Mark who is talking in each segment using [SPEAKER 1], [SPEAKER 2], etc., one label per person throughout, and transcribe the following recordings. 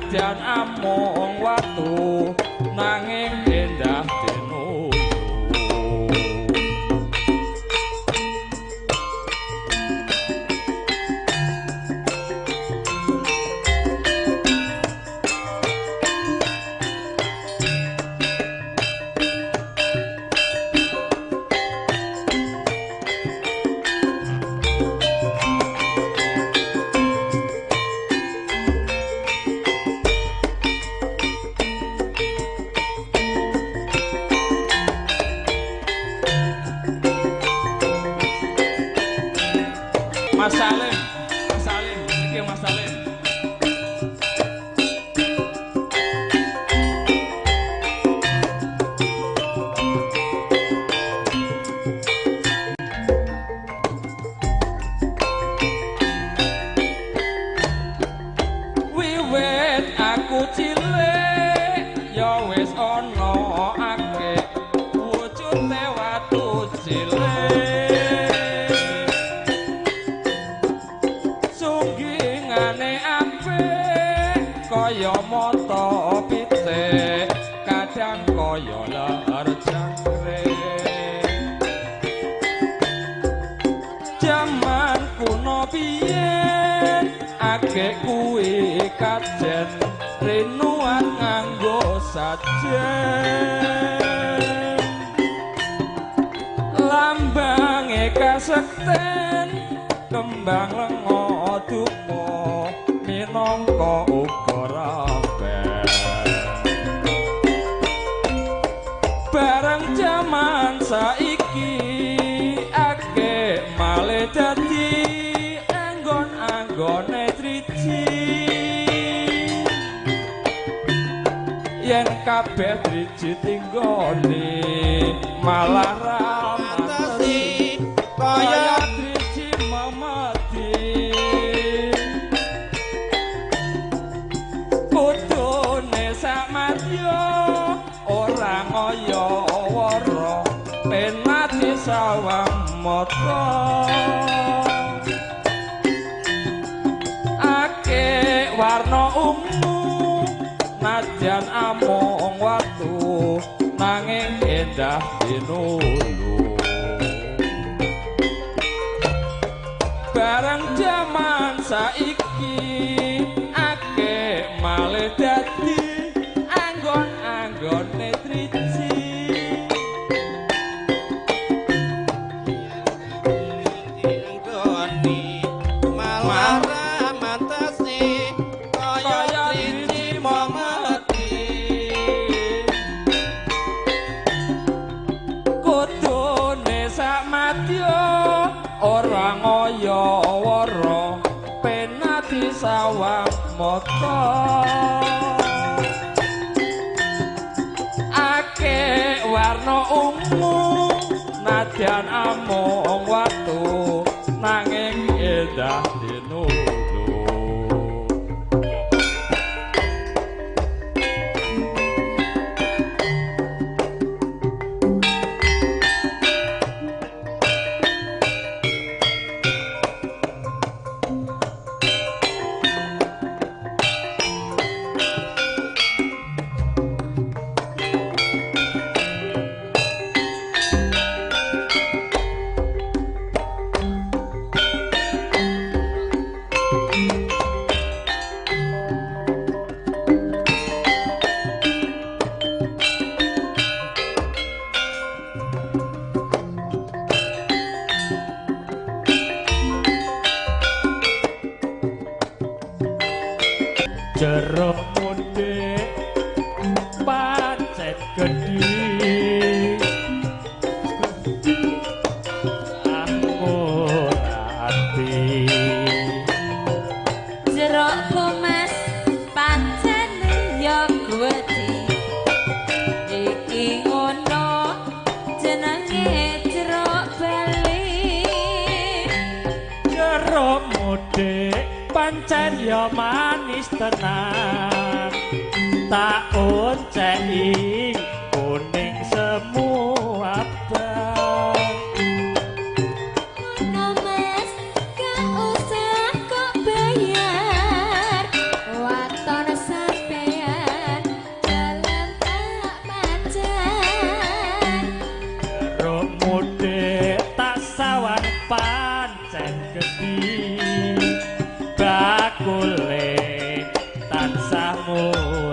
[SPEAKER 1] Nadyan amung watu nanging endah dinulu. Mas Salim, Mas Salim, iki Mas Salim. Wiwit aku cilik ya wis ana akeh wujude watu cilik. Sunggingane apik kaya mata pitik, kadang kaya ler jangkrik. Jaman kuno biyen akeh kuwi kajen rinuan nganggo sajen. Lambange kasekten kembang lenga dupa minangka uga ramben. Bareng jaman saiki akeh malih dadi anggon-anggone driji. Yen kabeh driji tinggone malah ra mantesi kaya driji memedi. Kudune samadya ora ngaya wara penati sawang mata. Akeh warna ungu nadyan amung watu nanging endah dinulu. Bareng jaman saiki akeh malih dadi anggon-anggone driji.
[SPEAKER 2] Dinggoni malah ra mantesi kaya driji memedi.
[SPEAKER 1] Kudune samadya ora ngaya wara penati sawang mata. Akeh warna ungu nadyan amung watu nanging endah dinulu.
[SPEAKER 3] Jeruk mudik pancet gedhi aku ati.
[SPEAKER 4] Jerukku Mas pancen ya gedhi iki ngono jenenge jeruk bali.
[SPEAKER 3] Jeruk mudik pancen ya manis tenan, tak onceki kuning semu abang.
[SPEAKER 4] Ngono Mas gak usah kok bayar, waton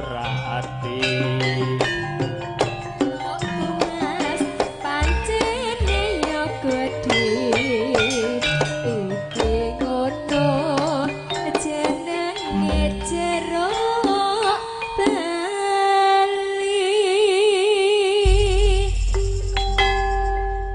[SPEAKER 3] Ora.